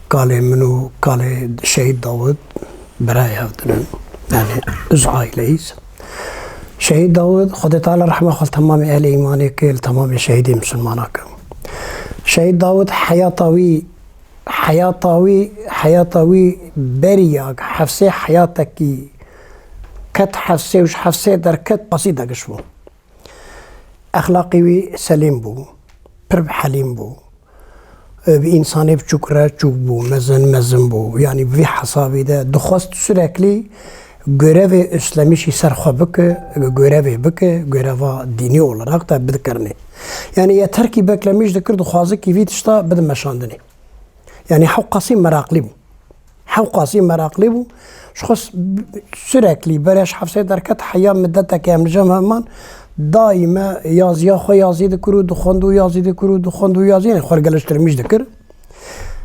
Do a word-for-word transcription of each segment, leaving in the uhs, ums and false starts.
Kalê min û kalê Şehîd Dawid birayê hev din in. Yani, biz aileyiz. Şehîd Dawid, Xwedê Teala rehma xwe li temamê ehlê îmanê ke, li temamê şehîdê misilmana ke. Şehîd Dawid heyata wî, heyata wî, heyata wî beriya hefsê heyatekî ket hefsê û ji hefsê derket qasî degiş bû. Exlaqî wî selîm bû, pir bi helîm bû. Bi însanê biçûk re çûk bû, mezin, mezin bû. Yanî bi vî hesabî de dixwest süreklî görevê islamî jî ser xwe bike, görevê bike, göreva dînî olarak da bidikirinê. Yanî yeter kî beklemîş dikir, dixwazikî vî tişta bide meşandinê. Yanî hewqasî meraqlî bû. Hewqasî meraqlî bû. Ji xwe s-, süreklî berê ji hefsê derket heya midetekê em li cem hev man. Daîme yaziya xwe yazî dikir û dixwend û yazî dikir û dixwend û yazî, yanî xwe geliştirmîş dikir.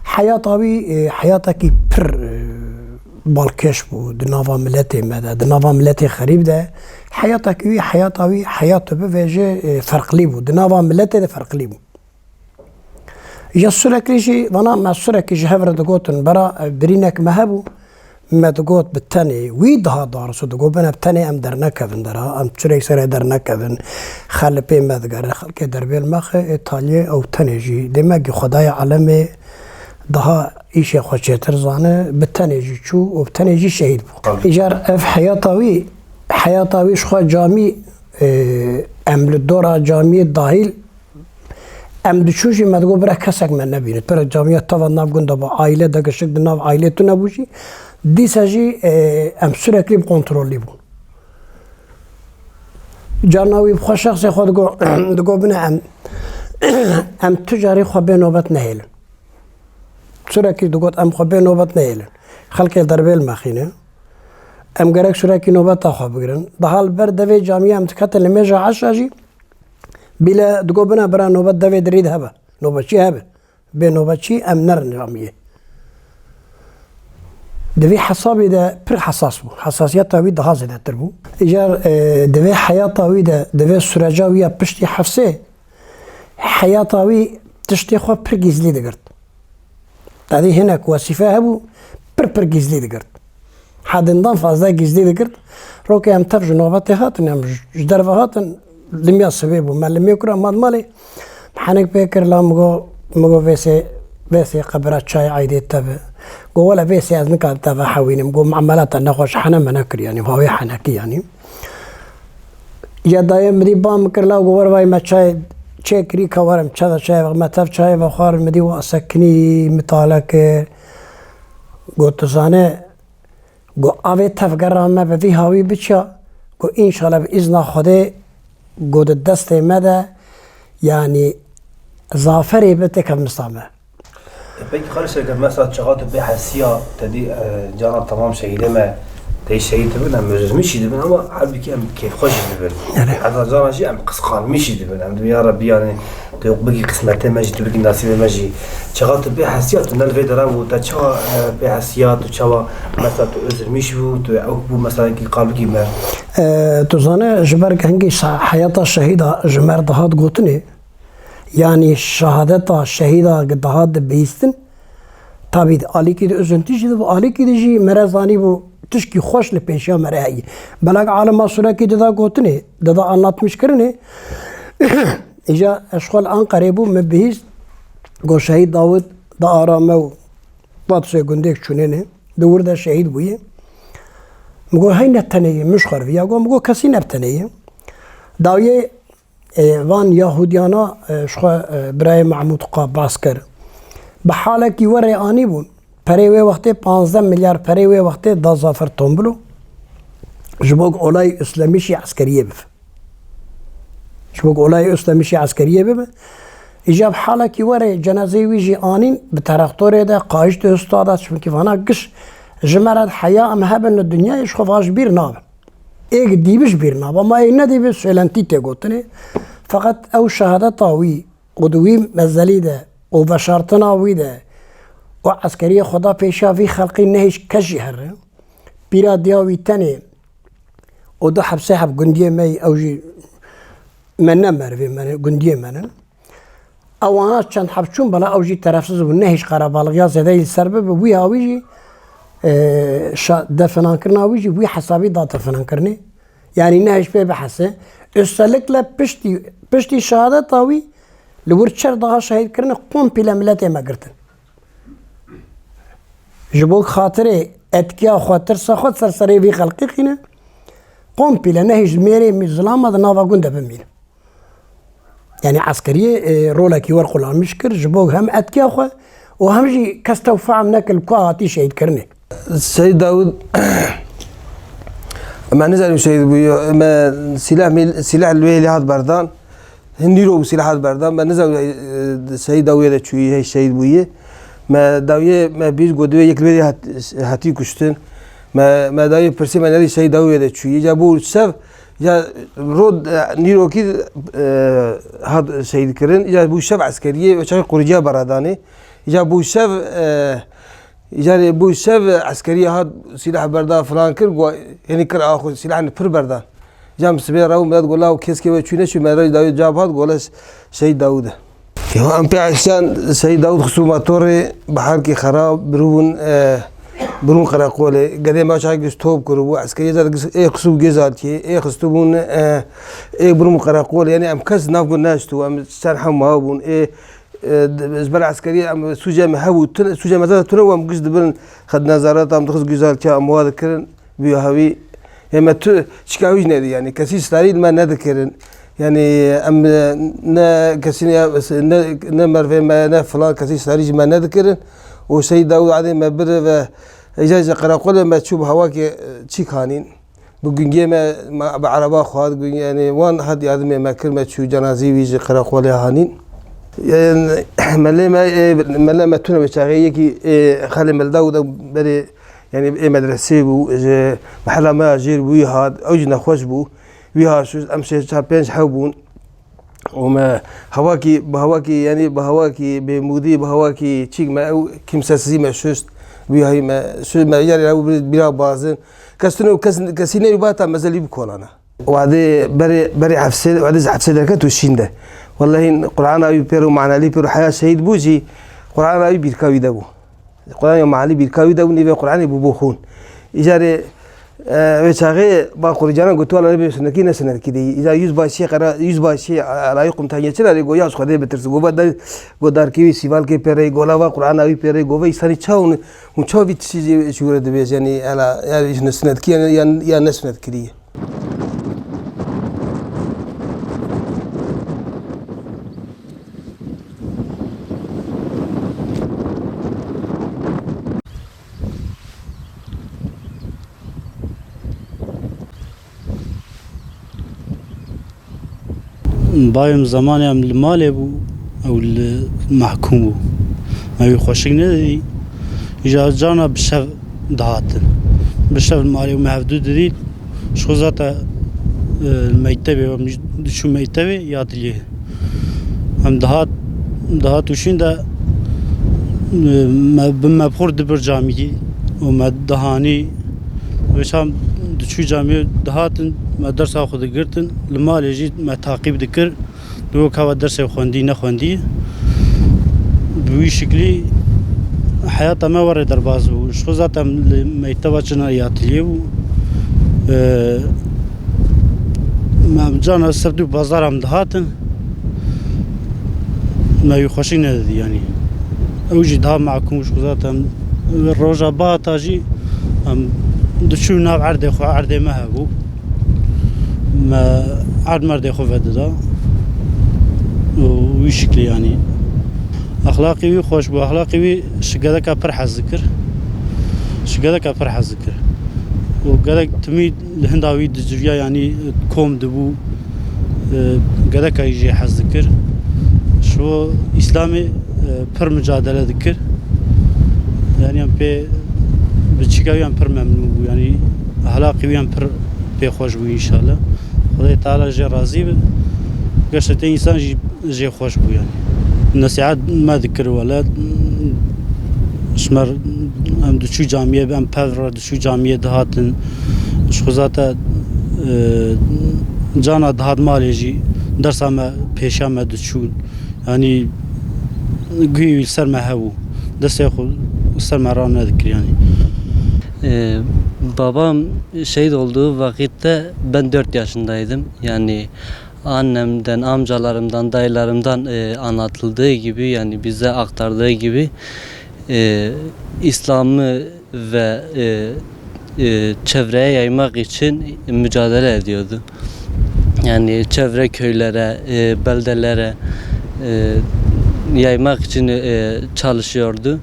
Heyata wî, e, heyatekî pir, e, balkêş bû di nava miletê me de, di nava miletê xerîb de. Heyatekî wî, heyata wî, heyat bivêje, e, ferqlî bû. Di nava miletê de ferqlî bû. Ya sürekli jî, vana me sürekli ji hev re digotin, bera, e, birînek me hebû, me digot bi tenê wî daha daris û digot bine bi tenê em dernekevin dera, em çirek serê dernekevin, xelipê me digere, xelkê derbêl me xe, ê taliyê ew tenê jî. Dê me gî Xwedayê alemê daha îşê xwe çêtir zane, bi tenê jî çû û bi tenê jî şehîd bû. Îcar ev heyata wî, heyata wî ji xwe camî, e, em li dora camiyê dahîl Em diçûn jî me digot, bira kesek me nebîne. Pir camiya teva nav gunda bû, aîle de gişik di nav aîlê tune bû jî. Dîsa jî, e, em sürekli bi kontrollî bûn. Carna wî bi xwe şexsê xwe digot, digot bine em, em tu carî xwe bê nobet nehêlin. Sürekli digot em xwe bê nobet nehêlin. Xelkê derbêl mexîne. Em gerek sürekli nobeta xwe bigirin. Daha li ber devê camiyê em diketin li mêja eşa jî, Bîle digot bine bira nobet devê dirî de hebe. Nobetçî hebe. Bê nobetçî em nerin camiyê. Di vî hesabê de pir hesas bû. Hesasiyeta wî daha zêdetir bû. Îcar, e, di vê heyata wî de, di vê süreca wî ya piştî hefsê, heyata wî tiştê xwe pir gizlî digirt. Tadî hinek wesîfe hebû, pir pir gizlî digirt. Hedindan fazla gizlî digirt. Rokê em tev ji nobetê hatin, em ji, ji derve hatin, limiya sibê bû. Me limê kura mat malê, henek pê kir la min got, min got vêsê, vêsê qebira çayê aydê teve. Got wele vêsê ez nikarim teve hewînim. Got muamela te nexweş hene me nekir, yanî vawê henekî yanî. Ya dayê min dî ba min kir, la got, "Wer vay me çay çêkirî, ka werim çe de çayê ve, me tev çayê vexwarin." Min dî wa sekinî, mitale kir. Got, "Tu zane," got, "avê tev gera me bi vî hawî biçiya," got, "înşallah bi îzna Xwedê," got, "di destê me de, yanî zaferê bi têkevmista me." E, peki, xalê Şevket, mesela çaxa tu bê hesiya, te dî, e, cana temam şehîdê me, tey şehîd dibin, em özülmüş jî dibin, ama halbûkî em kêfxweş jî dibin. Evet. Heta cana jî em qisqanmîş jî dibin. Em dibin, ya Rebbî, yanî, tu bigî qismetê me jî, tu bigî nasîbê me jî. Çaxa tu bê hesiya, tu ne li vê dera bû, te çawa, e, bê hesiya, tu çawa, mesela, tu özülmîş bû, tu ew bû, mesela, ki qal bigî me. E, tu zane, ji ber hingî sa-, heyata şehîda ji me re dihat gotinê, Yanî şehadeta şehîda dihat dibihîstin, tabî alîkî de üzüntî jî dibû, alîkî de jî mere zanîbû tişkî xweş li pêşiya mere heye. Belek alima Surekî dida gotinê, dida anlatmîşkirinê. Îja ez ji xwe li Anqerê bûm, min bihîst, got şehîd Dawid di ara me û Patisê gundê çûnê ne, di wir de şehîd bûye. Min got hey ne tenê ye, min ji xwe re viya got, min got kesî ne bi tenê ye. Dawiyê E, van Yahudiyana, e, ji xwe, e, birayê Mahmûd Qa bas kir. Bi halekî we rê anîbûn. Perê wê wextê panzdeh milyar perê wê wextê da Zafer Tombilo. Ji bo ku olayê Îslamî jî eskeriyê bibe. Ji bo ku olayê Îslamî jî eskeriyê bibe. Îca bi halekî we rê cenazeyê wî jî anîn bi teraktorê de qayîştê usta da, çimkî vana giş ji me re heya em hebin li dinyayê ji xwe va ji bîr nabin. Êk dîbi ji bîr nabe, ma êk nedîbi söylentî tê gotinê. Feqet ew şehadeta wî û di wî mezelî de û veşartina wî de û eskeriyê xwe da pêşiya vî xelqî nehêş kes jî here. Pîra diya wî tenê û du heb sê heb gundiyê me yî, ew jî me ne merivê me ne, gundiyê me ne. Ewana çend heb çûn, bela ew jî terefsiz bû. Nehişt qerebalxiya zêde li ser bibe. Wî hawî jî, e, şa-, definankirina wî jî wî hesabî da definankirinê. Yanî nehişt pê bihese. Üstelikle piştî, piştî şehadeta wî li wir çer daha şehîd kirine, komple miletê me girtin. Ji bo xatirê etkiya xwe, tirsa xwe ser serê vî xelkê xîne, komple nehişt mêrê mî zilama di nava gund de bimîne. Yanî eskeriyê, e, rolekî wer xulamîş kir, ji bo hem etkiya xwe û hem jî kes tew fehm nekir li ku hatî şehîdkirinê. Seyîd Dawûd, me nizanim şehîd bûye, me sîleh mîl-, sîleh li wê hêlî hat berdan. Hin nîro bû sîleh hat berdan. Me nizanim, e, Seyîd Dawûyê de çûyî, hey şehîd bûyî. Me dawiyê me bîst got, divê yek li wê hat-, hatî kuştin. Me, me dawiyê pirsî, me nerî Seyîd Dawûyê de çûyî. Ca bû şev, ca rod, e, nîrokî, e, hat şehîd kirin. Ca bû şev eskeriyê, çaxê quriciya beradanê. Ca bû şev, e, Îcarê bû şev eskeriyê hat sîleh berda filan kir, got, hênî kir axa xwe sîlehên pir berdan. Îcar min sibê re û milet got, "Law keskê we çû neçû?" Me re dawî cewab hat, got, "Şehîd Dawûd e." Ya em pê eşyan Şehîd Dawûd xistû motorê, biharkî xerab, birû bûn, e, birûn qereqolê. Gedê me çax giş top kiribû, eskeriyê zad giş ê xistû gêzaltiyê, ê xistû bûn, e, ê birûn qereqolê. Yanî em kes nav got neştû, em çend hem ma bûn, ê E, d-, ji ber eskeriyê em sûcê me hebû, tune, sûcê me zêde tune û em giş dibirin xed nezareta, em dixist güzartiya em wa dikirin, bi hewî. Ê me tu çika wî jî nedî, yanî kesî starî li me nedikirin. Yanî em, e, ne kesî ne, ne, ne mervê me, ne filan kesî starî ji me nedikirin. Û Seyîd Dawûd Adê me biri ve êca ji qereqolê me çû bi hewakê, e, çîk hanîn. Bi gungiyê me, me bi ereba xwe hat, gung-, yanî wan hat yardimê me kir, me çû cenazî wî ji qereqolê hanîn. Yanî melê me, ê, melê me tune wê çaxê yekî, ê, xalê Melda û de berê, yanî ê medresê bû, ji mehela me ya jêr bû, wî hat, ew jî nexweş bû, wî hat şûst, em şêst çar pênc hew bûn. Û me hewakî, bi hewakî, yanî bi hewakî bêmûdî, bi hewakî çîk me ew kimsesizî me şuşt, wîyahî me şuşt, me yarê ew bîra bazin. Kes tune û kes, kesî neyê bata mezelî bi kolana. Wadê berê, berê hefsê, wadê ji hefsê derket û şîn de. Wellehî Qur'ana wî pêr û manelî pêr û heya şehîd bû jî, Qur'ana wî bîrka wî de bû. Quran ya mealî bîrka wî de bû, nîvê Quranê bû bû xûn. Îcarê, e, wê çaxê ba qurîcanan gotiye, "Wela nebe sunetkî ne sunetkî de yî." Îcar yüzbaşiyê qera-, yüzbaşiyê, e, erayî qumtaniyê çi rê go, "Ya ji Xwedê bitirs." Go, "Ba de-, go darkê wî sîvalkê pê rê, go lava Qurana wî pê rê, go ve îsanî çawn, hûn çaw vî tiştî jî, jî were dibêje, yanî, ela, ya ji ne sunetkî ya, ya, ya ne sunetkirî ye." Bayê min zemanê em li malê bû, ew li mehkûm bû. Me wî xweşik nedidî. Îja carna bi şev dihatin. Bi şev li malê me hevdu didît. Ji xwe zaten, e, li mektebê, em diçû mektebê ya diliyê. Em dihat, dihat û şîn de, e, me, bi me bi xwe dibir camî û me dihanî. Wêşan diçû camiyê dihatin, me dersa xwe digirtin. Li malê jî me taqîb dikir. Li wek hava dersê xwendî, nexwendî. Bi wî şiklî heyata me werê derbas bû. Ji xwe zaten li mekteba çina ya tiliyê bû. Ee, me em cana ser du bazar em dihatin. Me wî xweşik nedidî, yanî. Ew jî daha mahkum ji xwe zaten roja bihata jî em diçûn nav erdê xwe, erdê me hebû. Me erd merdê xwe vedida. Û wî şiklî, yanî. Exlaqî wî xweş bû, exlaqî wî ji gedeka pir hez dikir. Ji gedeka pir hez dikir. Û gedek timî li hinda wî diciviya, yanî kom dibû, e, gedeka jê hez dikir. Ji bo Îslamê, e, pir micadele dikir. Yanî em pê bi çîka wî em pir memnûn bû. Yanî ehlaqî wî em pir pê xweş bû înşallah. Xwedê Teala jê razî be. Geşetê însan jî jê xweş bû yanî. Nesîhet me dikir wele. Ji me em diçû camiyê, em pev re diçû camiyê dihatin. Ji xwe zate, e, cana dihat malê jî dersa me pêşiya me diçûn. Yanî Guhî wî li ser me hebû. Destê xwe li ser me ra nedikir yani. Ee, babam şehit olduğu vakitte ben dört yaşındaydım. Yani annemden, amcalarımdan, dayılarımdan, e, anlatıldığı gibi, yani bize aktardığı gibi, e, İslam'ı ve, e, e, çevreye yaymak için mücadele ediyordu. Yani çevre köylere, e, beldelere, e, yaymak için, e, çalışıyordu.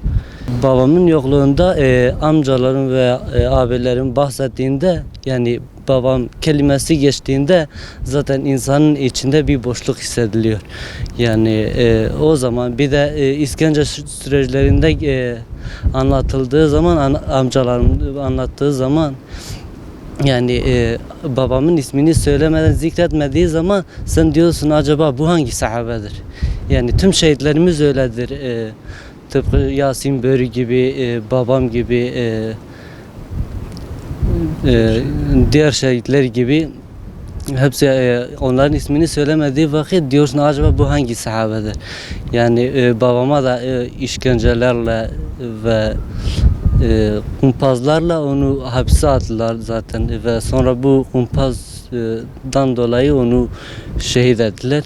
Babamın yokluğunda, e, amcalarım ve, e, abilerim bahsettiğinde, yani babam kelimesi geçtiğinde zaten insanın içinde bir boşluk hissediliyor. Yani, e, o zaman bir de, e, işkence sü-, süreçlerinde, e, anlatıldığı zaman, an-, amcalarım anlattığı zaman, yani, e, babamın ismini söylemeden, zikretmediği zaman sen diyorsun, "Acaba bu hangi sahabedir?" Yani tüm şehitlerimiz öyledir. E, tıpkı Yasin Börü gibi, e, babam gibi, e, e, diğer şehitler gibi hepsi, e, onların ismini söylemediği vakit diyorsun, "Acaba bu hangi sahabedir?" Yani, e, babama da, e, işkencelerle ve, e, kumpazlarla onu hapse attılar zaten ve sonra bu kumpazdan dolayı onu şehit ettiler.